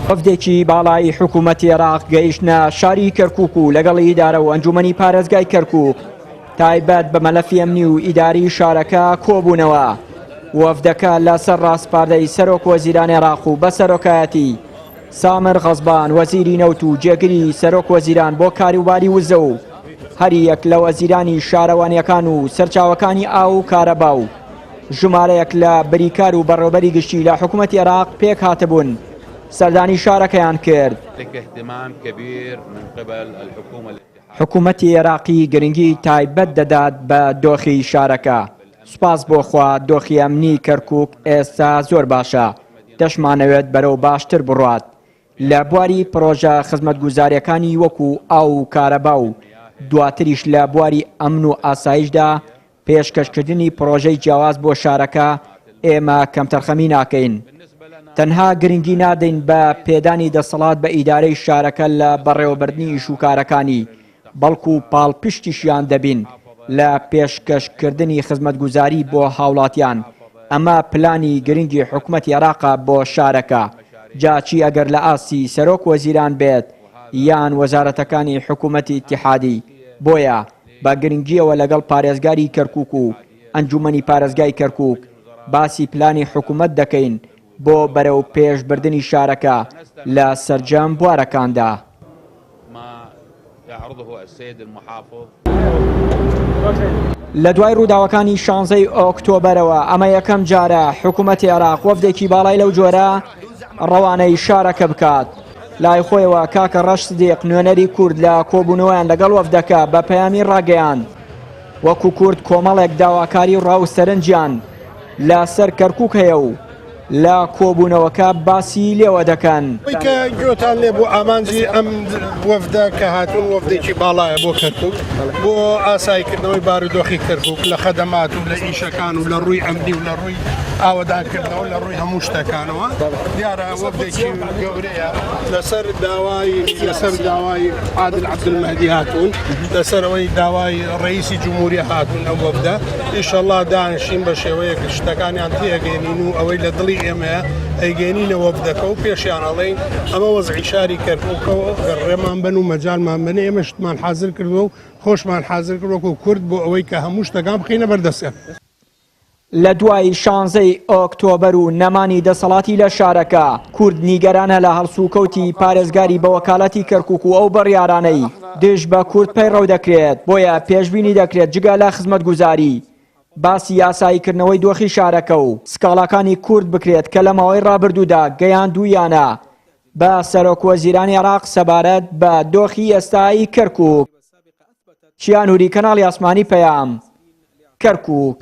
وەفدێکی باڵای حکوومەتی عێراق گەیشتنە شاری کەرکووک و لەگەڵ ئیدارە و ئەنجومەنی پارێزگای کەرکووک تایبەت بە مەلەفی ئەمنی و ئیداری شارەکە کۆبوونەوە. وەفدەکە لەسەر ڕاسپاردەی سەرۆک وەزیران عێراق و بە سەرۆکایەتی سامر غەزبان وەزیری نەوت و جێگری سەرۆک وەزیران بۆ کاروباری وزە و هەریەک لە وەزیرانی شارەوانیەکان و سەرچاوەکانی ئاو و کارەبا و ژمارەیەک لە بریکار و بەڕێوبەری گشتی لە حکوومەتی عێراق پێک هاتبوون سەردانی شارەکەیان کرد. حکوومەتی عێراقی گرنگی تایبەت دەدات بە دۆخی شارەکە. سوپاس بۆ خوا دۆخی ئەمنی کەرکووک ئێستا زۆر باشە، دەشمانەوێت بەرەو باشتر بڕوات. لە بواری پڕۆژە خزمەتگوزارییەکانی وەکو ئاو و کارەبا و دواتریش لە بواری ئەمن و ئاسایشدا پێشکەشکردنی پڕۆژەی جیاواز بۆ شارەکە ئێمە کەمتەرخەمی ناکەین. تەنها گرنگی نادەین بە پێدانی دەسەڵات بە ئیدارەی شارەکە لە بەڕێوەبردنی ئیشوکارەکانی، بەڵکو پاڵپشتیشیان دەبین لە پێشکەشکردنی خزمەتگوزاری بۆ هاوڵاتیان، ئەمە پلانی گرنگی حکومەتی عێراقە بۆ شارەکە، جا چی ئەگەر لە ئاستی سەرۆک وەزیران بێت یان وەزارەتەکانی حکومەتی ئیتیحادی، بۆیە بە گرنگییەوە لەگەڵ پارێزگاری کەرکوک و ئەنجومەنی پارێزگای کەرکوک باسی پلانی حکومەت دەکەین بۆ بەرەو پێشبردنی شارەکە لە سەرجەم بوارەکاندا. لە دوای ڕووداوەکانی شانزەی ئۆکتۆبەرەوە ئەمە یەکەم جارە حکوومەتی عێراق وەفدێکی باڵای لەو جۆرە ڕەوانەی شارەکە بکات. لای خۆیەوە کاکە ڕەش سدیق نوێنەری کورد لە کۆبوونەوەیان لەگەڵ وەفدەکە بە پەیامی ڕاگەیاند وەکو کورد کۆمەڵێک داواکاری ڕا و سەرنجیان لەسەر کەرکوک هەیە و لە کۆبوونەوەکە باسی لێوە دەکەن. ئەوەی کە گوێتان لێ بوو ئامانجی ئەم وەفدە کە هاتوون وەفدێکی باڵایە بۆ کەرکوک بۆ ئاساییکردنەوەی بارودۆخی کەرکوک لە خەدەمات و لە ئیشەکان و لە ڕووی ئەمنی و لە ڕووی ئاوەدانکردنەوە لە ڕووی هەموو شتەکانەوە دیارە وەفدێکی گەورەیە لەسەر داوای لەسەر داوای عادل عەبدولمەهدی هاتوون لەسەر ئەوەی داوای ڕئیسی جمهوری هاتوون ئەم وەفدە ئیشەڵا دانشین بە شێوەیەک شتەکانیان تێگەێنین و ئەوەی لە دڵی ئێمەیە ئەیگەێنینە وەفدەکە و پێشیان ئەڵێین ئەمە وەزعی شاری کەرکووکەوە گەر ڕێمان بن و مەجالمان بن ئێمە شتمان حازر کردووە و خۆشمان حازر کرد وەکو کورد بۆ ئەوەی کە هەموو شتەکان بخەینە بەردەستیان. لە دوای شانزەی ئۆکتۆبەر و نەمانی دەسەڵاتی لە شارەکە، کورد نیگەرانە لە هەڵسوکەوتی پارێزگاری بە وەکالەتی کەرکوک و ئەو بڕیارانەی دژ بە کورد پەیڕەو دەکرێت، بۆیە پێشبینی دەکرێت جگە لە خزمەتگوزاری، باسی یاساییکردنەوەی دۆخی شارەکە و سکاڵاکانی کورد بکرێت کە لە ماوەی ڕابردوودا گەیاندوویانە بە سەرۆکوەزیرانی عێراق سەبارەت بە دۆخی ئێستای کەرکوک. چیا نوری، کەناڵی ئاسمانی پەیام، کەرکوک.